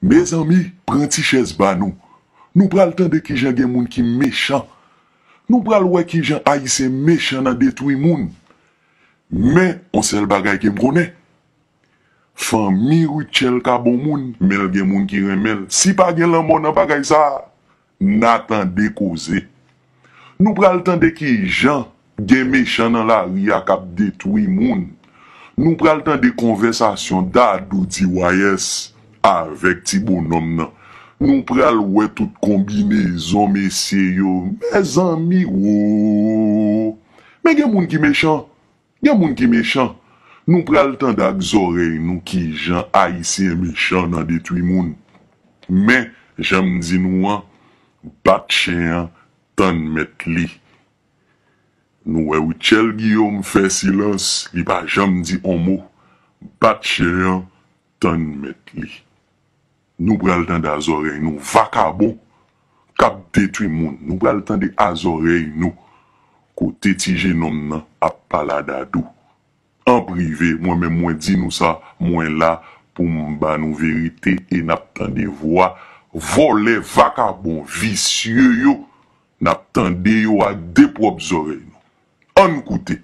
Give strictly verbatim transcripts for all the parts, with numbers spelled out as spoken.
Mezanmi, pran ti chèz ba nou. Nou pral tande kijan gen moun ki mechan. Nou pral wè kijan Ayisyen mechan nan detwi moun. Men, on sèl bagay ke m konnen. Fanmi Rutshelle ka bon moun, men l gen moun ki renmen l. Si pa gen lanmò nan bagay sa a, n a tande koze. Nou pral tande kijan gen mechan nan lari a k ap detwi moun. Nou pral tande konvèsasyon Dadou D Y S avèk ti bonòm nan. Nou pral wè tout konbinezon mesye yo. Mezanmi, wo! Men gen moun ki mechan. Gen moun ki mechan. Nou pral tande ak zòrèy nou kijan Ayisyen mechan nan detwi moun. Men, jan m di nou an, bat chen an, tann mèt li. Nou wè Rutshelle Guillaume fè silans, li pa janm di on mo. Bat chen an, tann mèt li. Nou pral tande a zòrèy nou, vakabon k ap detwi moun. Nou pral tande a zòrèy nou kote ti jenòm nan ap pale a Dadou. An prive, mwen menm mwen di nou sa, mwen la pou m ba nou verite e n ap tande vwa vòlè, vakabon, visye yo. N ap tande yo ak de pwòp zòrèy nou. Ann koute.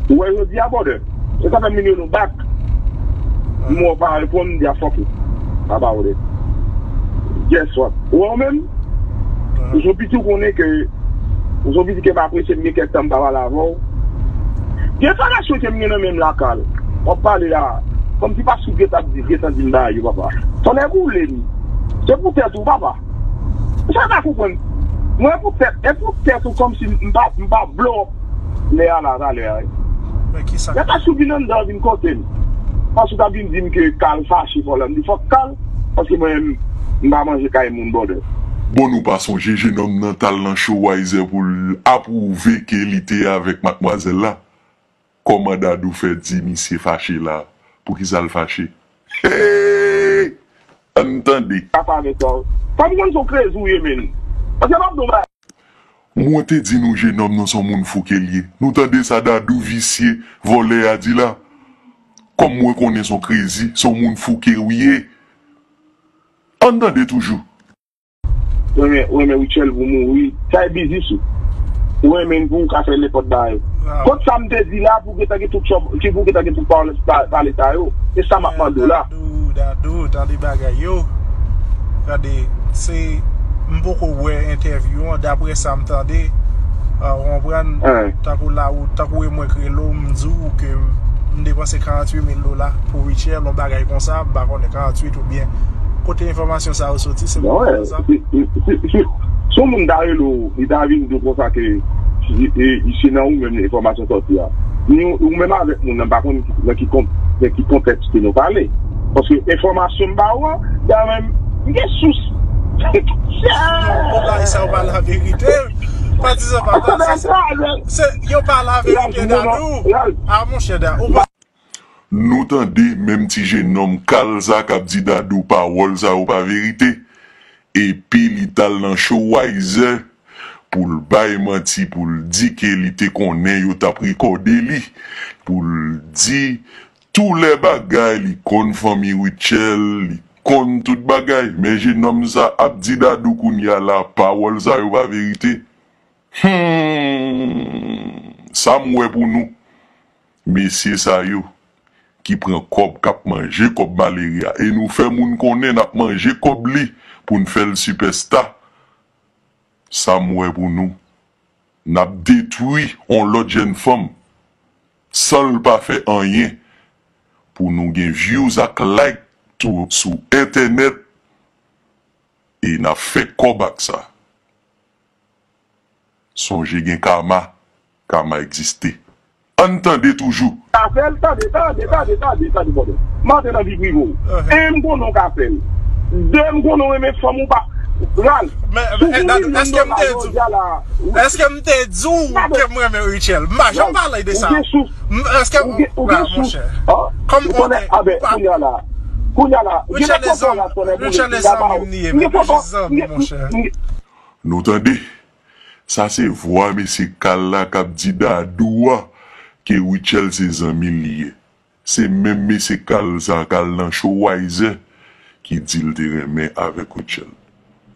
Ou wè jodi a, brother, se sa fè m vin rele w back. M wè w pa reponn, m di a fuck it. Papa brother. Guess what? Ou wè w menm? Ou se yon piti w konnen ke, ou se yon piti ke m apresye, m gen kèk tan m pa pale avè w. Gen enfòmasyon ke m gen nan men m la, Carl. W ap pale la, kòmsi pa sou gen t ap di, gen tan di m bagay yo, papa. Tonnè boule m. Se poutèt ou, papa. Sa pa konprann. Mwen poutèt, e poutèt ou kòmsi m pa, m pa blow up lè a la, talè a, wi. Men kisa? Lè ta sou vin anndan vin kote m. Paske w ta vin di m ke Carl fache fò la. M di fòk Carl, paske mwen menm, m pa manje kay moun, brother. Bon, nou pa sonje jenòm nan t al nan show Wiser pou l apwouve ke li te avèk madmwazèl la? Kòman Dadou fè di misye fache la? Poukisa l fache? Hey! Ann tande. Papa avèk sa. Fò m konn se yon krezi w ye, menn. Paske m ap di w bagay. Mwen te di nou jenòm nan se yon moun fou ke l ye. Nou tande sa Dadou visye, vòlè a di la? Kòm mwen konnen se yon krezi, se yon moun fou ke w ye. Ann tande toujou. Ou renmen, ou renmen Rutshelle pou mouri. Sa e biznis ou. Ou renmen l pou ou ka fè nenpòt bagay. Kont sa m te di la pou gentan gen tout chòb, ki pou gentan gen tout pale, pa- pale sa yo. E sa m ap mande w la. Dadou, Dadou, tande bagay yo. Gade, se, m poko wè entèvyou an, daprè sa m tande, a, ou konprann, tankou la ou, tankou e mwen k rele w, m di w ke m depanse karanntuit mil dola pou Rutshelle, yon bagay konsa, m pa konnen karanntuit oubyen kote enfòmasyon sa yo soti, se mwen konsa. Si, si, si, si, si yon moun ta rele w, li ta vin di w konsa ke si, e, se nan ou menm enfòmasyon sòti a. Ni ou menm avèk moun nan, m pa konn nan ki kon-, nan ki kontèks ke nou pale. Paske enfòmasyon m ba ou an, ya menm, m gen sous. Ou bay sa, ou pa laverite. Patizan pa ta, se, se, yo pa laverite, Dadou. A, monchè, Da, ou pa Nou tande menm ti jenòm kal sa k ap di Dadou pawòl sa yo pa verite. Epi li t al nan show Wiser pou l bay manti, pou l di ke li te konnen yo t ap rekòde li, pou l di tou lè bagay, li konn fanmi Rutshelle, li konn tout bagay. Men jenòm sa ap di Dadou kounye a la, pawòl sa yo pa verite. Hmm, sa m wè pou nou, mesye sa yo ki pran kòb, k ap manje kòb malere a, e nou fè moun konnen n ap manje kòb li pou n fè l sipèsta. Sa m wè pou nou, n ap detwi on lòt jèn fanm san l pa fè anyen pou nou gen views ak like tou sou entènèt, e n ap fè kòb ak sa. Sonje gen kama, kama egziste. Ann tande toujou. Ka fè l, tande, tande, tande, tande, tande, brother. M antre nan vi prive w. E m konnen w ka fè l. De, m konnen w renmen fanm ou pa. Ralph, men, si w voye menm bagay jodi a la. Èske m te di w ke m renmen Rutshelle? M pa janm pale de sa. Ou gen sous. M, èske ou gen, ou gen sous. Kòm ou konnen, a ben, kounye a la. Kounye a la. Gen de foto la, konnen pou li. Rutshelle e zanmi m li ye, men nou jis zanmi, monchè. Nou tande? Sa se vwa mesye kal la k ap di Dadou a ke Rutshelle se zanmi l li ye. Se menm mesye kal sa k al nan show Wiser ki di l te renmen avèk Rutshelle.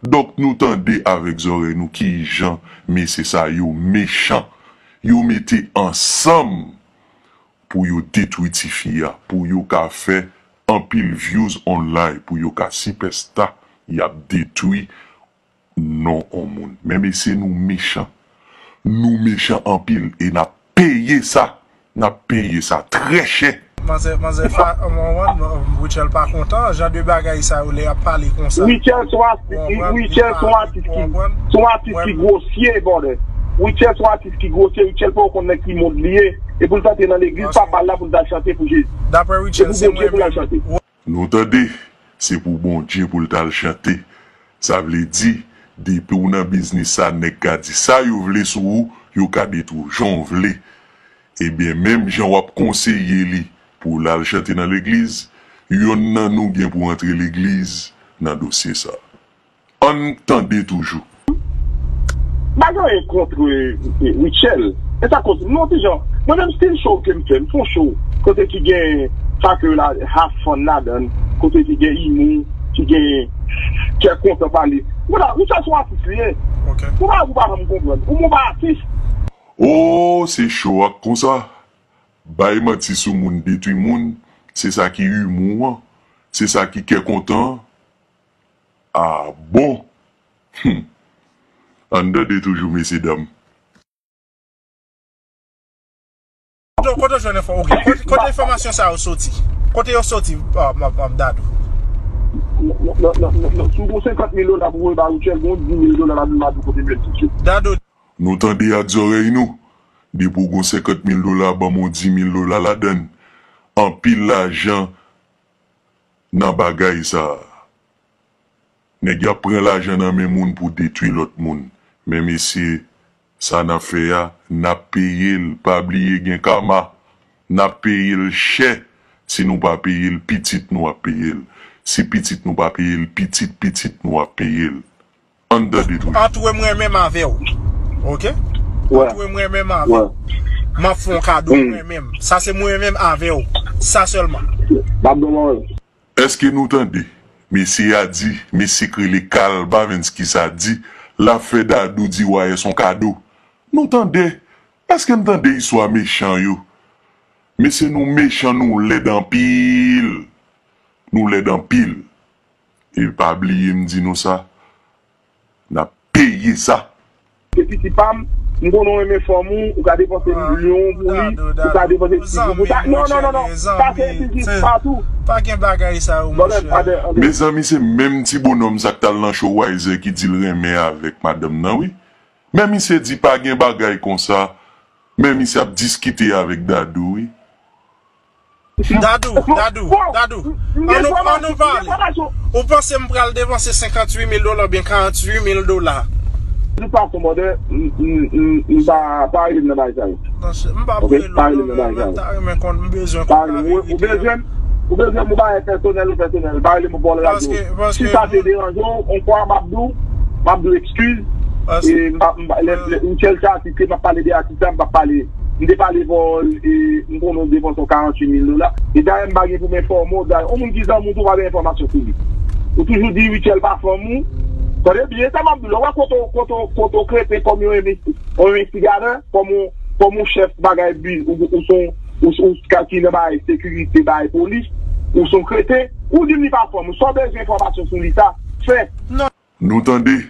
Donk, nou tande avèk zòrèy nou kijan mesye sa yo mechan. Yo mete ansanm pou yo detwi tifi a, pou yo ka fè anpil views online, pou yo ka sipèsta, y ap detwi non on moun. Men mesye, nou mechan. Nou mechan anpil e n ap peye sa. N ap peye sa trè chè. Manzè, manzè, fa, mwen, mwen, Rutshelle pa kontan, jan de bagay sa yo lè y ap pale konsa. Rutshelle se yon atis, Rutshelle se yon atis ki, se yon atis ki gwosye, brother. Rutshelle se yon atis ki gwosye, Rutshelle poko konn nan ki mond li ye. E pou l t antre nan legliz, papa l la pou l t al chante pou Jezi. Daprè Rutshelle, se pou Bondye pou l al chante. Nou tande, se pou Bondye pou l t al chante. Sa vle di, depi w nan biznis sa, nèg ka di sa yo vle sou ou, yo ka detwi w jan w vle. Ebyen, menm jan w ap konseye li pou l al chante nan legliz, yonn nan nou gen pou antre legliz nan dosye sa. Ann tande toujou. M pa gen anyen kont, eh, Rutshelle. E sa koz m non ti jan. Mwen menm stil show ke m fè, m fè yon show kote ki gen sa ke la, have fun ladan l, kote ki gen imou, ki gen kè kontan pale. Mwen la, Rutshelle se yon atis li ye. Ok. Ou pa, ou pa janm konprann. Ou, ou pa atis. Oh, se show ak konsa. Bay manti sou moun, detwi moun, se sa ki imou an, se sa ki kè kontan an. Ah bon? Hmm. Ann tande toujou, mesye danm. Kote, kote w jwenn enfo-, ok. Kote, kote enfòmasyon sa yo soti? Kote yo soti, ah, m ap, m ap Dadou? Non, non, non, non, non. Si w gon senkant mil dola pou voye ba Rutshelle, gon dis mil dola ladan, m ap di w kote m jwenn tout suit. Dadou. Nou tande ak zòrèy nou. Depi w gon senkant mil dola, ban m yon dis mil dola ladan l. Anpil lajan nan bagay sa a. Nèg y ap pran lajan nan men moun pou detwi lòt moun. Men mesye, sa n ap fè a, n ap peye l. Pa bliye gen kama. N ap peye l chè. Si nou pa peye l, pitit nou ap peye l. Si pitit nou pa peye l, pitit pitit nou ap peye l. Ann tande tou. Antoure m renmen m avè w. Ok? Wè. Antoure m renmen m avè w. Wè. M ap fè yon kado m renmen m. Sa se mwen renmen m avè w. Sa sèlman. M ap ban w. Èske nou tande? Mesye a di, mesye k rele Carl Bavensky sa di, l ap fè Dadou di Wayè s on kado. Nou tande? Èske n tande istwa mechan yo? Mesye, nou mechan, nou lèd anpil. Nou lèd anpil. E pa bliye m di nou sa, n ap peye sa. Se pitit pa m, m konnen w renmen fanm ou, ou ka depanse milyon pou li, ou ka depanse ti pou sa. Non, non, non, non, pa fè pitit pa tou. Pa gen bagay sa yo, monchè. Mezanmi, se menm ti bonòm sa k t al nan show Wiser ki di l renmen avèk madanm nan, wi. Men misye di pa gen bagay konsa. Men misye ap diskite avèk Dadou, wi. Dadou, Dadou, Dadou. Ann nou, ann nou pale. Ou panse m pral depanse senkanntuit mil dola oubyen karanntuit mil dola? De toute façon, brother, m, m, m, m pa, pa rele m nan bagay sa yo. M pa pou rele w non, men m ta renmen konn, m bezwen konn avè ou bezwen m, ou bezwen m, ou pa pèsonèl, ou pèsonèl. Pa rele m, ou pa rele m. Si sa te deranje w, on fwa m ap di w, m ap di w ekskiz. E m pa, m pa, lè, lè, Michel sa atiste, m ap pale de atis la, m p ap pale. M te pale bò, e, m konnen w depanse yon karanntuit mil dola. E dayè, m pa gen pou m enfòme w. Dayè, yon moun ki zanmi w tou pa gen enfòmasyon sou li. Ou toujou di Rutshelle pa fanm ou. Tande byen sa m ap di w la. Ou wè kote w, kote w, kote w krete kòm yon envesti-, yon envestigatè, kòm yon, kòm yon chèf bagay bi-, ou, ou son, ou, ou ka ki nan bagay sekirite, bagay polis, ou son kreten, ou di m li pa fanm ou. Sa w bezwen enfòmasyon sou li sa, fè. Nou tande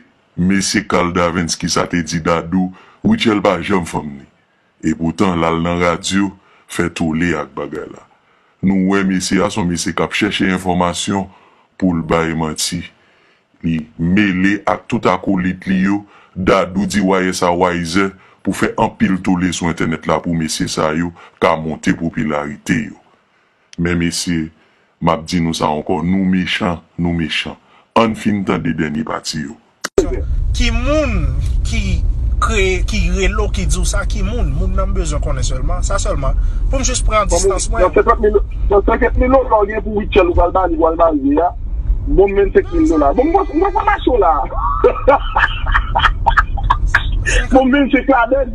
mesye Carl Davensky sa te di Dadou, Rutshelle pa janm fanm ni. Epoutan, l al nan radyo, fè tole ak bagay la. Nou wè mesye a, se yon mesye k ap chèche enfòmasyon pou l bay manti. Li mele ak tout akolit li yo, Dadou di Wayè sa Wiser, pou fè anpil tole sou entènèt la pou mesye sa yo ka monte popilarite yo. Men mesye, m ap di nou sa ankò, nou mechan, nou mechan. Ann fin tande dènye pati yo. Ki moun ki kreye, ki rele w, ki di w sa, ki moun? Moun nan m bezwen konnen sèlman, sa sèlman. Pou m jis pran distans mwen. Nan senkant mil, nan senkant mil dola w gen pou Rutshelle ou pral ba li, ou pral marye a. Bon, m vennsenk mil dola. Bon, m, m, m, m, m, la. Bon, m vennsenk ladann.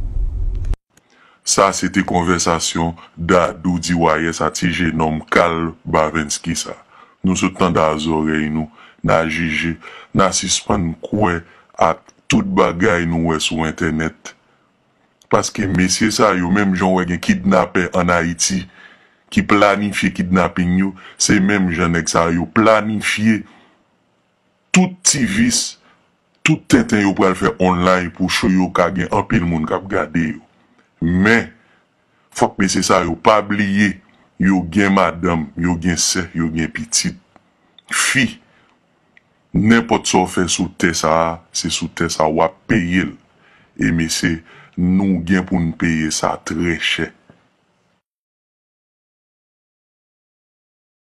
Sa se te konvèsasyon Dadou D Y S a ti jenòm Carl Bavenski sa. Nou sot tande a zòrèy nou, n a jije, n a sispann kwè ak tout bagay nou wè sou entènèt. Paske mesye sa yo, menm jan w wè gen kidnapè ann Ayiti ki planifye kidnaping yo, se menm jan nèg sa yo planifye tout ti vis, tout tenten yo pral fè online pou show yo ka gen anpil moun k ap gade yo. Men, fòk mesye sa yo pa bliye, yo gen madanm, yo gen sè, yo gen pitit. Fi, nenpòt sa w fè sou tè sa a, se sou tè sa a w ap peye l. E mesye, nou gen pou n peye sa trè chè.